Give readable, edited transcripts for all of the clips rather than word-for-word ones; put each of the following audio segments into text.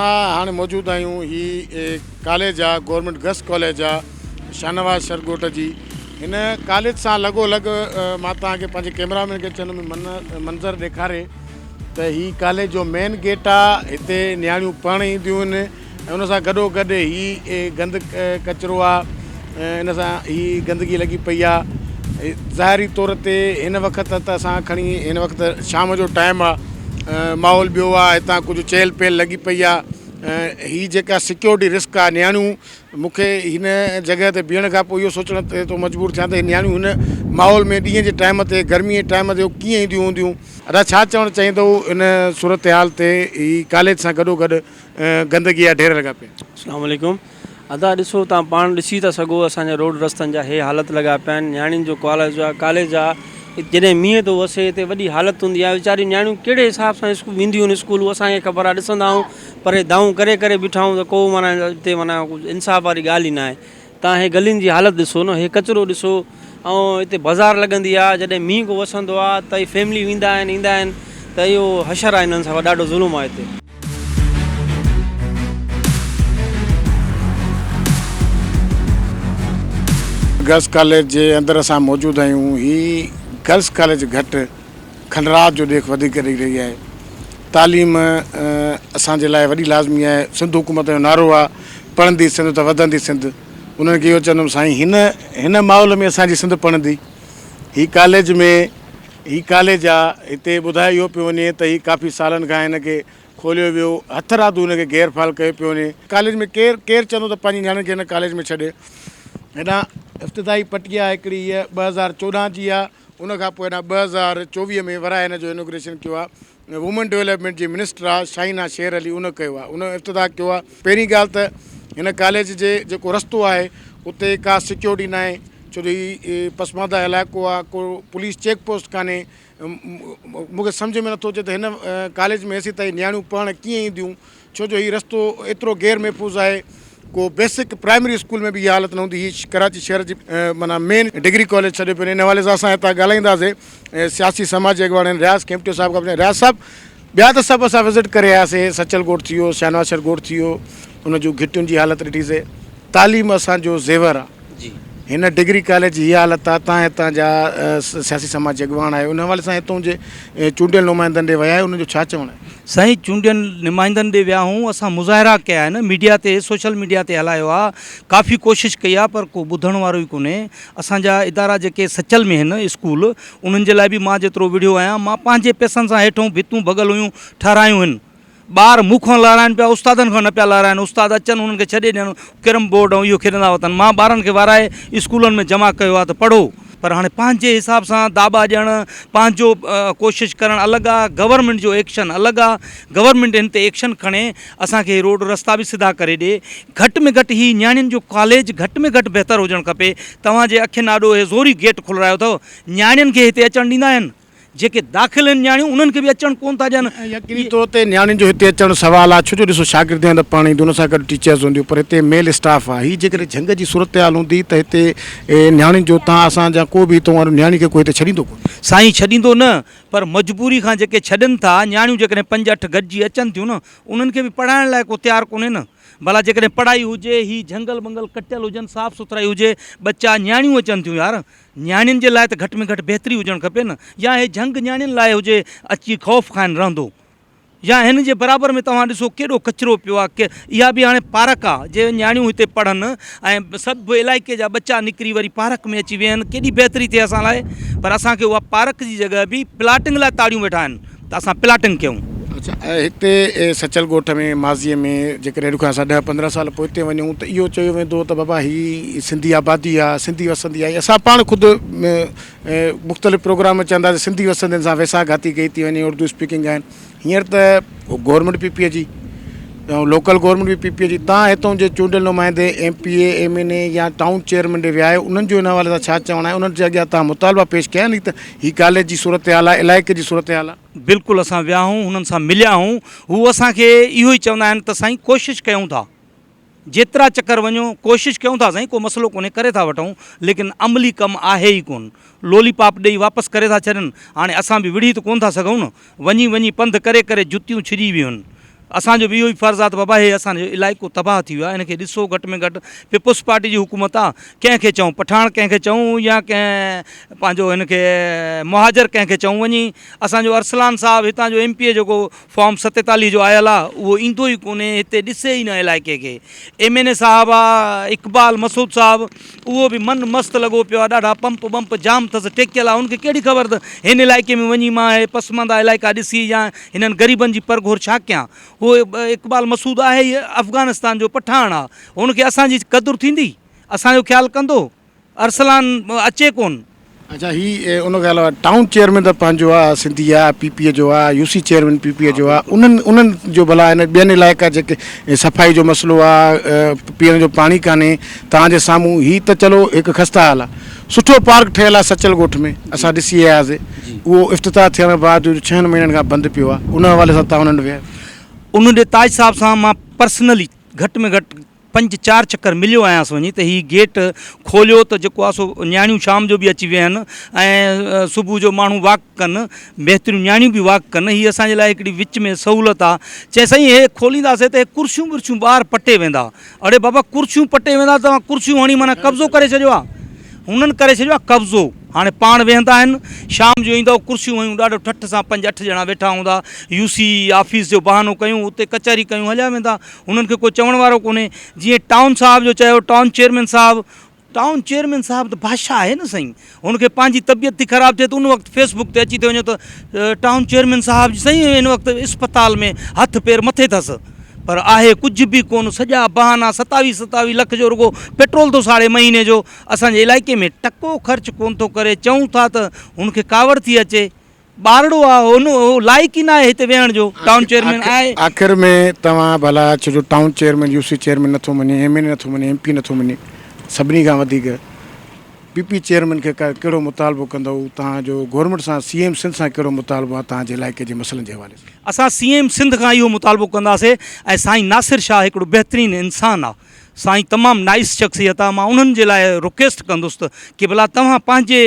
اسان هاڻي موجود آهيون هي ڪاليج آ گورنمينٽ گرلس ڪاليج آ شاهنواز شھر ڳوٺ جي هن ڪاليج سان لڳو لڳ مان توهان کي پنهنجي ڪيمرا مين کي چوندم منظر ڏيکاري ته هي ڪاليج جو مين گيٽ آ هتي نياڻيون پڙهڻ اينديون آهن ۽ ان سان گڏو گڏ هي گند ڪچرو آ ان سان هي گندگي لڳي پئي آ ظاهري طور تي هن وقت ته اسان کڻي هن وقت شام جو ٽائيم آ ماحول ٻيو آ هتان ڪجهه چهل پهل لڳي پئي آ هي جيڪا سيڪيورٽي رسڪ آ نياڻيون مون کي هن جڳهه تي بيهڻ کان پوء اهو سوچڻ تي ٿو مجبور ٿيان ته هي نياڻيون هن ماحول ۾ ڏينهن جي ٽائيم تي گرمي جي ٽائيم تي ڪيئن اينديون هونديون ادا ڇا چوڻ چاهيندو ان صورتحال تي هي ڪاليج سان گڏو گڏ گندگي جا ڍير لڳا پيا آهن. اسلام عليڪم ادا ڏسو توهان پاڻ ڏسي ٿا سگهو اسان جا روڊ رستن جا هي حالت لڳا پيا آهن نياڻين جو ڪاليج آ ڪاليج آ جڏهن مينهن ٿو وسي هتي وڏي حالت هوندي آهي ويچاريون نياڻيون ڪهڙي حساب سان اسڪول وينديون آهن اسڪول اهو اسان کي خبر آهي ڏسندا آهيون پر هي دانهون ڪري ڪري بيٺا آهيون ته ڪو معنيٰ هتي معنيٰ انصاف واري ڳالهه ئي ناهي تان هي گلين جي حالت ڏسو نه هي ڪچرو ڏسو ۽ هتي بازار لڳندي آ جڏهن مينهن ڪو وسندو آ ته هي فيملي ويندا آهن ايندا آهن ته اهو حشر آ هنن سان ڏاڍو ظلم آ هتي. گرلس ڪاليج جي اندر اسان موجود آهيون هي گرلس ڪاليج گهٽ کنڊرات جو ڏيک وڌيڪ ڏئي رهي آهي. تعليم اسان جي لاء وڏي لازمي آهي. سنڌ حڪومت جو نعرو آهي پڙهندي سنڌ ته وڌندي سنڌ. انهن کي اهو چوندم سائين هن هن ماحول ۾ اسان جي سنڌ پڙهندي. هي ڪاليج ۾ هي ڪاليج آ هتي ٻڌايو اهو پيو وڃي ته هي ڪافي سالن کان هن کي کوليو ويو هٿرادو هن کي غير فعال ڪيو پيو وڃي. ڪاليج ۾ ڪير ڪير چوندو ته پنهنجي نياڻين کي هن ڪاليج ۾ ڇڏي. هيڏانهن افتتاحي پٽي آ هڪڙي هيء 2014 جي آ. ان کان پوء هيڏانهن 2024 ۾ ورائي هن جو انوگريشن ڪيو آهي. وومن ڊولپمينٽ جي منسٽر آهي شاهينه شير علي ان ڪيو آهي ان افتتاح ڪيو آهي. پهرين ڳالهه ته هن ڪاليج جي جيڪو رستو آهي اتي ڪا سيڪيورٽي ناهي ڇو جو هي پسمانده علائقو آهي ڪو پوليس چيڪ پوسٽ ڪانهي مون کي سمجهه ۾ نٿو اچي ته هن ڪاليج ۾ هيسيتائين نياڻيون پڙهڻ ڪيئن اينديون ڇو جو هي رستو ايترو غير محفوظ آهي ڪو بيسڪ پرائمري اسڪول ۾ به اها حالت نه هوندي هي ڪراچي شهر جي معنيٰ مين ڊگري ڪاليج ڇڏيو پيو وڃي ان حوالي سان اسان هتان ڳالهائينداسي سياسي سماجي اڳواڻ آهن رياض کيمٽيو صاحب کان رياض صاحب ٻيا ته سڀ اسان وزٽ ڪري آياسي سچل ڳوٺ ٿي ويو شاهنواز شھر ڳوٺ ٿي ويو ان جون گهٽين جي حالت ڏٺي سي تعليم اسان جو زيور آ جي. هن ڊگري ڪاليج جي اها حالت آ تان هتان جا سياسي سماجي اڳواڻ آهيو ان حوالي سان هتون جي چونڊيل نمائندن ڏي ويا آهيو انهن جو ڇا چوڻ آهي؟ سائين چونڊيل نمائندن ڏي ويا آهيون اسان مظاهرا ڪيا آهن ميڊيا تي سوشل ميڊيا تي هلايو آ ڪافي ڪوشش ڪئي آ پر ڪو ٻڌڻ وارو ئي ڪونهي اسان جا ادارا جيڪي سچل ۾ آهن اسڪول انهن جي لاء به مان جيترو وڙهيو آهيان مان پنهنجي پئسن سان هيٺون ڀتون ڀڳل هيون ٺهرايون آهن ٻار مون کان لهرائن پيا، استادن کان نه پيا لهرائن، استاد اچن انهن کي ڇڏي ڏين، ڪرم بورڊ ۽ اهو کيڏندا وتن، مان ٻارن کي وارائي اسڪولن ۾ جمع ڪيو آهي ته پڙهو، پر هاڻي پنهنجي حساب سان داٻا ڏيڻ، پنهنجو ڪوشش ڪرڻ الڳ آ، گورنمينٽ جو ايڪشن الڳ آ، گورنمينٽ هن تي ايڪشن کڻي اسان کي هي روڊ رستا به سڌا ڪري ڏي، گهٽ ۾ گهٽ هي نياڻين جو ڪاليج گهٽ ۾ گهٽ بهتر هجڻ کپي، توهان جي اکين آڏو هي زوري گيٽ کولرايو اٿو، نياڻين کي هتي اچڻ ڏيندا آهن؟ جيڪي داخل آهن نياڻيون انهن کي به اچڻ ڪونه ٿا ڏين. يقيني طور تي نياڻين جو هتي اچڻ سوال آهي ڇو جو ڏسو شاگرديان ته پاڻ اينديون ان سان گڏ ٽيچرز هونديون پر هتي ميل اسٽاف آهي هي جيڪڏهن جهنگ جي صورتحال هوندي ته هتي نياڻين جو تان اسان جا ڪو به هتون وارو نياڻي کي ڪو هتي ڇڏيندو ڪونه. سائين ڇڏيندو نه پر مجبوري کان جيڪي ڇڏين ٿا نياڻيون جيڪڏهن پنج اٺ گڏجي اچن ٿيون نه انهن کي به پڙهائڻ لاء ڪو تيار ڪونهي نه ڀلا جيڪڏهن پڙهائي هجي هي جهنگل بنگل ڪٽيل هجن صاف سٿرائي هجي ٻچا نياڻيون اچن ٿيون يار نياڻين جي لاء ته گهٽ ۾ گهٽ بهتري هجڻ کپي نه يا هي جهنگ نياڻين لاء هجي اچي خوف کائن رهندو يا هن جي برابر ۾ توهان ڏسو ڪيڏو ڪچرو پيو آ اها به هاڻي پارڪ آ جي نياڻيون هتي پڙهن ۽ سڀ علائقي جا ٻچا نڪري وري پارڪ ۾ اچي ويهن ڪيڏي بهتري ٿئي اسان لاء پر اسان کي اها پارڪ جي جڳهه به پلاٽنگ لاء تاڙيون ويٺا آهن ته اسان پلاٽنگ ڪيون. اڇا هتي سچل ڳوٺ ۾ ماضيء ۾ جيڪڏهن اڄ کان اسان ڏهه پندرهن سال پوئتي وڃون ته اهو چيو ويندو هو ته بابا هي سنڌي آبادي آ سنڌي وسندي آ اسان پاڻ خود مختلف پروگرام ۾ چوندا هئاسين سنڌي وسندين سان ويساهه گهاتي ڪئي ٿي وڃي اردو اسپيڪنگ آهن هينئر ته گورنمينٽ پي پي جي ۽ لوڪل گورنمينٽ به پي پي جي تان هتون جي چونڊيل نمائندي M P A M N A يا ٽائون چيئرمين ڏي ويا آهيو انهن جو ان حوالي سان ڇا چوڻ آهي انهن جي اڳيان تان مطالبا پيش ڪيا آهن ته هي ڪاليج جي صورتحال آهي علائقي جي صورتحال آهي. بلڪل اسان ويا آهيون هنن سان مليا آهيون هو اسان کي اهو ئي چوندا آهن ته سائين ڪوشش ڪيون ٿا جيترا چڪر وڃو ڪوشش ڪيون ٿا سائين ڪو مسئلو ڪونهي ڪري ٿا وٺون ليڪن عملي ڪم آهي ئي ڪون لولي پاپ ڏئي واپس ڪري ٿا ڇڏن هاڻي اسان به وڙهي ته ڪون ٿا سگهون نه وڃي وڃي پنڌ ڪري ڪري جتيون ڇڄي ويون آهن. اسان جو به اهو ئي فرض آ ته بابا هي اسان جو علائقو تباهه ٿي ويو آ ان کي ڏسو گهٽ ۾ گهٽ پيپلز پارٽي جي حڪومت آ ڪنهن کي چئون پٺاڻ ڪنهن کي چئون يا ڪنهن پنهنجو هن کي مهاجر ڪنهن کي چئون وڃي اسان جو ارسلان صاحب هتان جو ايم پي اي جيڪو فارم 47 جو آيل آ اهو ايندو ئي ڪونهي هتي ڏسي ئي نه علائقي کي ايم اين اي صاحب آ اقبال مسعود صاحب اهو به من مست لڳو پيو آ ڏاڍا پمپ بمپ جام اٿس ٽيڪيل آ ان کي ڪهڙي خبر ته هن علائقي ۾ وڃي مان هي پسمانده علائقا ڏسي يا هنن غريبن جي پرگهور ڇا ڪيان هو اقبال مسعود آهي ئي افغانستان جو پٺاڻ آ هن کي اسان جي قدر ٿيندي اسان جو خيال ڪندو ارسلان اچي ڪون. اڇا هي ان کان علاوه ٽائون چيئرمين ته پنهنجو آ سنڌي آ پي پي جو آ U C chairman P P جو آ انهن انهن جو ڀلا هن ٻين علائقا جيڪي صفائي جو مسئلو آ پيئڻ جو پاڻي ڪانهي توهان جي سامهون هي ته چلو هڪ خسته حال آ سٺو پارڪ ٺهيل آ سچل ڳوٺ ۾ اسان ڏسي آياسي اهو افتتاح ٿيڻ بعد ڇهن مهينن کان بند پيو آ ان حوالي سان توهان انهن ويا ان ڏي تاج صاحب سان مان پرسنلي گهٽ ۾ گهٽ پنج چار چڪر مليو آهيانس وڃي ته هي گيٽ کوليو ته جيڪو آهي سو نياڻيون شام جو به اچي ويهن ۽ صبح جو ماڻهو واڪ ڪن بهتريون نياڻيون به واڪ ڪن هي اسان جي لاء هڪڙي وچ ۾ سهولت آهي چي سائين هي کولينداسي ته هي ڪرسيون ورسيون ٻاهر پٽي ويندا اڙي بابا ڪرسيون پٽي ويندا توهان ڪرسيون هڻي معنيٰ قبضو ڪري ڇڏيو آهي هنن ڪري ڇڏيو آهي قبضو هاڻي پاڻ ويهندا آهن شام جو ايندؤ ڪرسيون هيون ڏاڍو ٺٺ سان پنج اٺ ڄڻا ويٺا هوندا يو سي آفيس جو بهانو ڪيون اتي ڪچهري ڪيون هليا ويندا هنن کي ڪو چوڻ وارو ڪونهي جيئن ٽائون صاحب جو چيو ٽائون چيئرمين صاحب ٽائون چيئرمين صاحب ته بادشاهه آهي نه سائين هن کي پنهنجي طبيعت ٿي خراب ٿئي ته ان وقت فيس بڪ تي اچي ٿو وڃي ته ٽائون چيئرمين صاحب جي سائين هن وقت اسپتال ۾ هٿ پير مٿي اٿس پر آهي ڪجهه به ڪونه سڄا بهانا ستاويهه ستاويهه لک جو رڳو پيٽرول ٿو ساڙي مهيني جو اسان جي علائقي ۾ ٽڪو خرچ ڪونه ٿو ڪري چئون ٿا ته هن کي ڪاوڙ ٿي اچي ٻارڙو آ هو لائق ئي ناهي هتي ويهڻ جو ٽائون چيئرمين آهي. آخر ۾ توهان ڀلا ڇو جو town chairman U C chairman نٿو مڃي ايم اين اي نٿو مڃي ايم پي نٿو مڃي سڀني کان وڌيڪ پي پي چيئرمين کي ڪهڙو مطالبو ڪندؤ توهان جو گورنمينٽ سان سي ايم سنڌ سان ڪهڙو مطالبو آ توهان جي علائقي جي مسئلن جي حوالي سان. اسان سي ايم سنڌ کان اهو مطالبو ڪنداسي ۽ سائين ناصر شاهه هڪڙو بهترين انسان آ سائين تمام نائيس شخصيت آ مان انهن جي لاء رڪويسٽ ڪندس ته قبلا توهان پنهنجي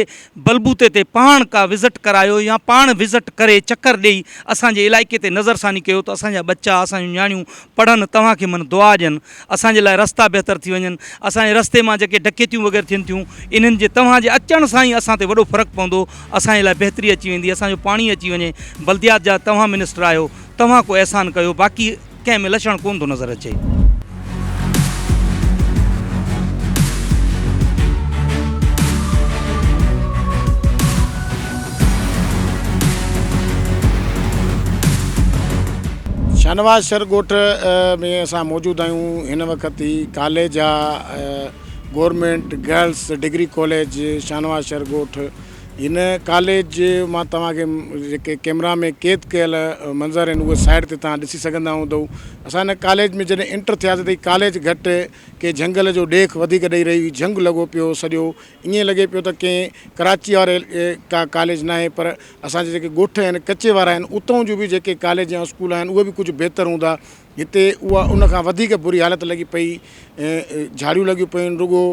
بلبوتي تي پاڻ ڪا وزٽ ڪرايو يا پاڻ وزٽ ڪري چڪر ڏئي اسان جي علائقي تي نظر ثاني ڪيو ته اسان جا ٻچا اسان جون نياڻيون پڙهن توهان کي من دعا ڏين اسان جي لاء رستا بهتر ٿي وڃن اسان جي رستي مان جيڪي ڊڪيتيون وغيره ٿين ٿيون انهن جي توهان جي اچڻ سان ئي اسان تي وڏو فرق پوندو اسان جي لاء بهتري اچي ويندي اسان جو پاڻي اچي وڃي بلديات جا توهان منسٽر آهيو توهان ڪو احسان ڪيو باقي ڪنهن ۾ لڇڻ ڪونه ٿو نظر اچي. شاهنواز شھر ڳوٺ ۾ اسان موجود آهيون هن وقت هي ڪاليج آ government girls degree college Shahnawaz Shar ڳوٺ هن ڪاليج مان توهان کي جيڪي ڪيمرا ۾ قيد ڪيل منظر آهن اهي سائيڊ تي توهان ڏسي سگهندا هوندؤ اسان هن ڪاليج ۾ جڏهن انٽر ٿياسي ته هي ڪاليج گهٽ ڪي جهنگل جو ڏيک وڌيڪ ڏئي رهي هئي جهنگ لڳو پيو هو سڄو ائين لڳي پيو ته ڪنهن ڪراچي واري ڪا ڪاليج ناهي پر اسان جا جيڪي ڳوٺ آهن ڪچي وارا آهن اتان جون به جيڪي ڪاليج يا اسڪول آهن اهي به ڪجهه بهتر هوندا هتي اها ان کان وڌيڪ بري حالت لڳي پئي جهاڙيون لڳيون پيون رڳو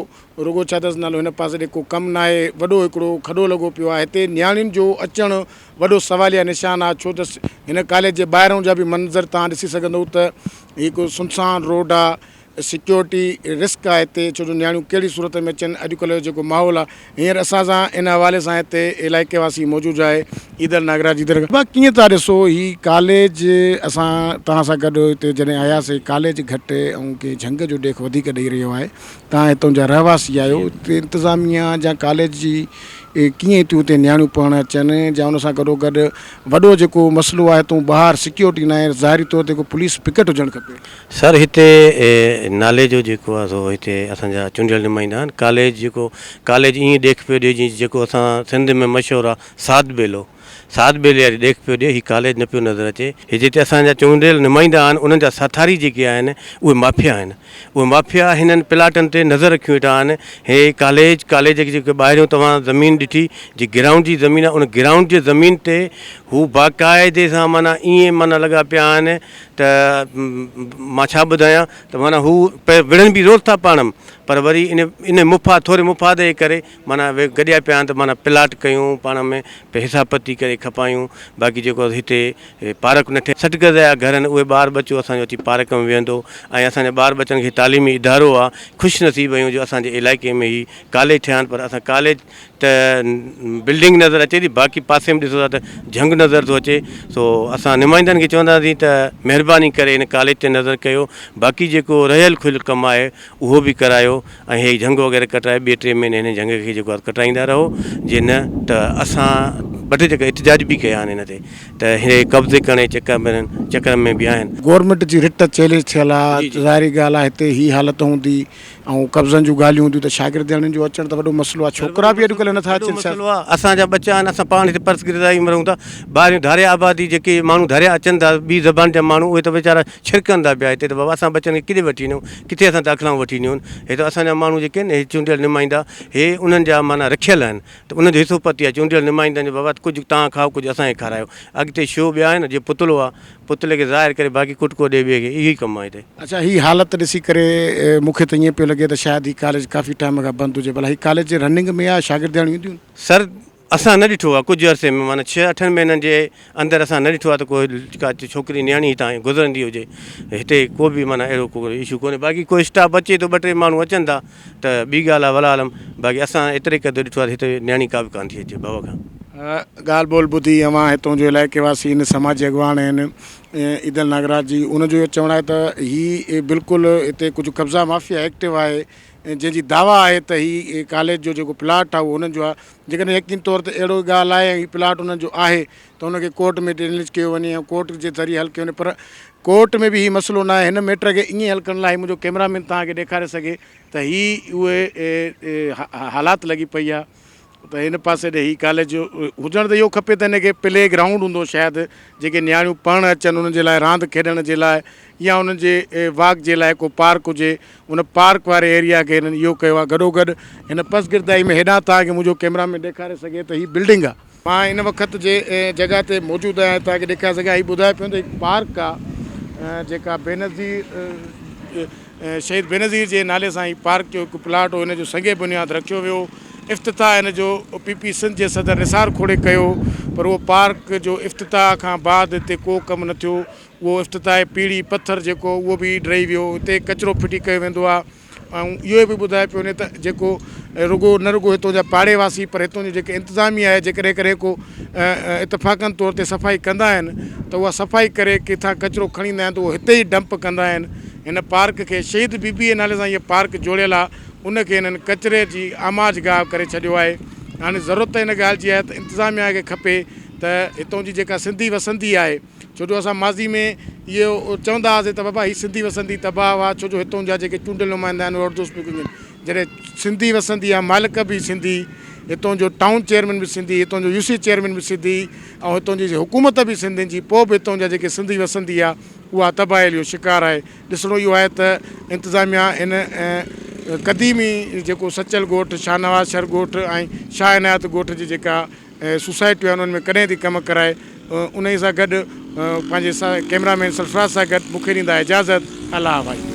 رڳو ڇا اٿس نالو هن پاسي ڏي ڪو ڪم ناهي وڏو هڪڙو کڏو لڳو پيو آهي هتي نياڻين جو اچڻ وڏو سواليه نشان آهي ڇو ته هن ڪاليج جي ٻاهرون جا به منظر توهان ڏسي سگهندو ته هي هڪ سنسان روڊ آهي سيڪيورٽي رسڪ آهي هتي ڇو جو نياڻيون ڪهڙي صورت ۾ اچن اڄڪلهه جو جيڪو ماحول آهي هينئر اسان سان ان حوالي سان هتي علائقي واسي موجود آهي عيدل ناگراج عيدل ڀا ڪيئن ٿا ڏسو هي ڪاليج اسان توهان سان گڏ هتي جڏهن آياسي ڪاليج گهٽ ۽ ڪي جهنگ جو ڏيک وڌيڪ ڏئي رهيو آهي توهان هتان جا رهواسي آهيو هتي انتظاميا جا ڪاليج جي ڪيئن ٿيون هتي نياڻيون پڙهڻ اچن جا ان سان گڏو گڏ وڏو جيڪو مسئلو آهي هتون ٻاهر سيڪيورٽي ناهي ظاهري طور تي ڪو پوليس پڪٽ هجڻ کپي. سر هتي نالي جو جيڪو آهي سو هتي اسان جا چونڊيل نمائندا آهن ڪاليج جيڪو ڪاليج ائين ڏيک پيو ڏي جيئن جيڪو اسان سنڌ ۾ مشهور آهي ساڌ ٻيلو ساڌ ٻيلي واري ڏيک پيو ڏي هي ڪاليج نه پيو نظر اچي هي جتي اسان جا چونڊيل نمائندا آهن انهن جا ساٿاري جيڪي آهن اهي مافيا آهن اهي مافيا هنن پلاٽن تي نظر رکيون ويٺا آهن هي ڪاليج ڪاليج جي جيڪي ٻاهريون توهان زمين ڏٺي جي گرائونڊ جي زمين آهي ان گرائونڊ جي زمين تي هو باقاعدي سان معنيٰ ائين معنيٰ لڳا پيا آهن ته مان ڇا ٻڌايان ته معنيٰ هو وڙهن به روز ٿا پاڻ م پر وري ان ان مفاد ٿوري مفاد جي ڪري معنيٰ اهي گڏيا پيا آهن ته معنيٰ پلاٽ ڪيون پاڻ ۾ حصا پتي ڪري کپايون باقي جيڪو هتي پارڪ نه ٺهي 60 گز جا گهر آهن اهي ٻار ٻچو اسان جو اچي پارڪ ۾ ويهندو ۽ اسان جي ٻار ٻچن کي تعليمي ادارو آهي خوش نصيب آهيون جو اسان جي علائقي ۾ هي ڪاليج ٺهيا آهن پر اسان ڪاليج ته بلڊنگ نظر اچي ٿي باقي پاسي ۾ ڏسو ٿا ته جهنگ نظر ٿو اچي سو اسان نمائندن کي چونداسين ته مهرباني ڪري هن ڪاليج تي نظر ڪيو باقي جيڪو رهيل کهيل ڪم آهي اهو به ڪرايو ۽ هي جهنگ وغيره ڪٽرائي ٻئي ٽي مهيني هن جهنگ کي جيڪو آهي ڪٽرائيندا رهو جي نه ته اسان ٻه ٽي جڳهه احتجاج به ڪيا آهن هن تي ته هي قبضي ڪرڻ جي چڪر ۾ چڪر ۾ به آهن. گورنمينٽ جي رٽ چئلينج ٿيل آ ظاهري ڳالهه آ هتي هي حالت هوندي ۽ قبضن جون ڳالهيون هونديون ته شاگردياڻين جو اچڻ ته وڏو مسئلو آ ڇوڪرا به اڄڪلهه نٿا اچن وڏو مسئلو آ اسان جا ٻچا آهن اسان پاڻ هتي پسگردائي ۾ رهون ٿا ٻاهريون ڌاريا آبادي جيڪي ماڻهو ڌاريا اچن ٿا ٻي زبان جا ماڻهو اهي ته ويچارا ڇرڪن ٿا پيا هتي ته بابا اسان ٻچن کي ڪيڏي وٺي وڃون ڪٿي اسان داخلائون وٺي وڃون هي ته اسان جا ماڻهو جيڪي آهن هي چونڊيل نمائندا هي انهن جا معنيٰ رکيل آهن ته انهن جو حصو پتي آهي چونڊيل نمائندن جو بابا ڪجهه توهان کائو ڪجهه اسان کي کارايو اڳتي شو ٻيا آهن جي پتلو آهي پتلي کي ظاهر ڪري باقي ڪٽڪو ڏي ٻئي کي اهو ئي ڪم آهي هتي. اڇا هي حالت ڏسي ڪري مون کي ته ائين پيو لڳي ته شايد هي ڪاليج ڪافي ٽائيم کان بند هجي ڀلا هي ڪاليج رننگ ۾ آهي شاگردياڻيون اينديون؟ سر اسان نه ڏٺو آهي ڪجهه عرصي ۾ معنيٰ ڇهه اٺن مهينن جي اندر اسان نه ڏٺو آهي ته ڪو ڪا ڇوڪري نياڻي هتان گذرندي هجي هتي ڪو به معنيٰ اهڙو ڪو اشو ڪونهي باقي ڪو اسٽاف اچي ٿو ٻه ٽي ماڻهو اچن ٿا ته ٻي ڳالهه آهي والله عالم باقي اسان ايتري قدر ڏٺو آهي ته هتي نياڻي ڪا به ڪانه ٿي اچي ڀؤ کان. ڳالهه ٻولهه ٻڌي اوهان هتون جو علائقي واسي هن سماجي اڳواڻ آهن عيدل ناگراج جي ان جو اهو چوڻ آهي ته هي بلڪل هتي ڪجهه قبضا مافيا ايڪٽو آهي جنهن جي دعويٰ آهي ته هي ڪاليج جو جيڪو پلاٽ آهي اهو انهن جو آهي جيڪڏهن يقين طور تي اهڙو ڳالهه آهي ۽ هي پلاٽ انهن جو آهي ته ان کي ڪورٽ ۾ چئلينج ڪيو وڃي ۽ ڪورٽ جي ذريعي حل ڪيو وڃي پر ڪورٽ ۾ به هي مسئلو نه آهي هن ميٽر کي ائين حل ڪرڻ لاء هي منهنجو ڪئميرا مين توهان کي ڏيکاري سگهي ته هي اهي حالات لڳي پئي آهي ته هن پاسي ڏي هي ڪاليج هجڻ ته اهو کپي ته هن کي پلي گرائونڊ هوندو شايد جيڪي نياڻيون پڙهڻ اچن انهن جي لاء راند کيڏڻ جي لاء يا انهن جي واڪ جي لاء ڪو پارڪ هجي ان پارڪ واري ايريا کي هنن اهو ڪيو آهي گڏو گڏ هن پسگردائي ۾ هيڏانهن توهان کي منهنجو ڪئميرا مين ڏيکاري سگهي ته هي بلڊنگ آهي. مان هن وقت جي جڳهه تي موجود آهيان توهان کي ڏيکاري سگهان هي ٻڌائي پيو ته هڪ پارڪ آهي جيڪا بينظير شهيد بينظير جي نالي سان هي پارڪ جو هڪ پلاٽ هو هن جو سنگ بنياد رکيو ويو افتتاح هن جو پي پي سنڌ جي صدر نثار کوڙي ڪيو پر اهو پارڪ جو افتتاح کان بعد هتي ڪو ڪم نه ٿيو اهو افتتاحي پيڙهي پٿر جيڪو اهو به ڊهي ويو هتي ڪچرو ڦٽي ڪيو ويندو آهي ۽ اهو به ٻڌايو پيو وڃي ته جيڪو رڳو نه رڳو هتون جا پاڙي واسي پر هتون جي جيڪي انتظاميه آهي جيڪڏهن ڪڏهن ڪو اتفاقن طور تي صفائي ڪندا آهن ته اها صفائي ڪري ڪٿان ڪچرو کڻي ايندا آهن ته اهو هتي ئي ڊمپ ڪندا آهن هن پارڪ کي شهيد بي بي جي نالي سان هيء پارڪ جوڙيل آهي ان کي هنن ڪچري جي آماج گاهه ڪري ڇڏيو آهي هاڻي ضرورت ان ڳالهه جي آهي ته انتظاميه کي کپي ته هتون جي جيڪا سنڌي وسندي آهي ڇو جو اسان ماضي ۾ اهو چوندا هئاسين ته بابا هي سنڌي وسندي تباهه آهي ڇو جو هتون جا جيڪي چونڊيل نمائندا آهن اهي اردو اسپيڪنگ آهن جڏهن سنڌي وسندي جا مالڪ به سنڌي هتون جو ٽائون چيئرمين به سنڌي هتون جو يو سي چيئرمين به سنڌي ۽ هتون جي حڪومت به سنڌين جي پوء به هتون جا جيڪي سنڌي وسندي آهي اها تباهيء جو شڪار آهي ڏسڻو اهو آهي ته انتظاميا هن قديمي جيڪو سچل ڳوٺ شاهنواز شھر ڳوٺ ۽ شاهه عنايت ڳوٺ جي جيڪا سوسائٽيون آهن انهن ۾ ڪڏهن ٿي ڪم ڪرائي انهي سان گڏ پنهنجي ڪئميرا مين سرفراز سان گڏ مونکي ڏيندا اجازت الله حافظ.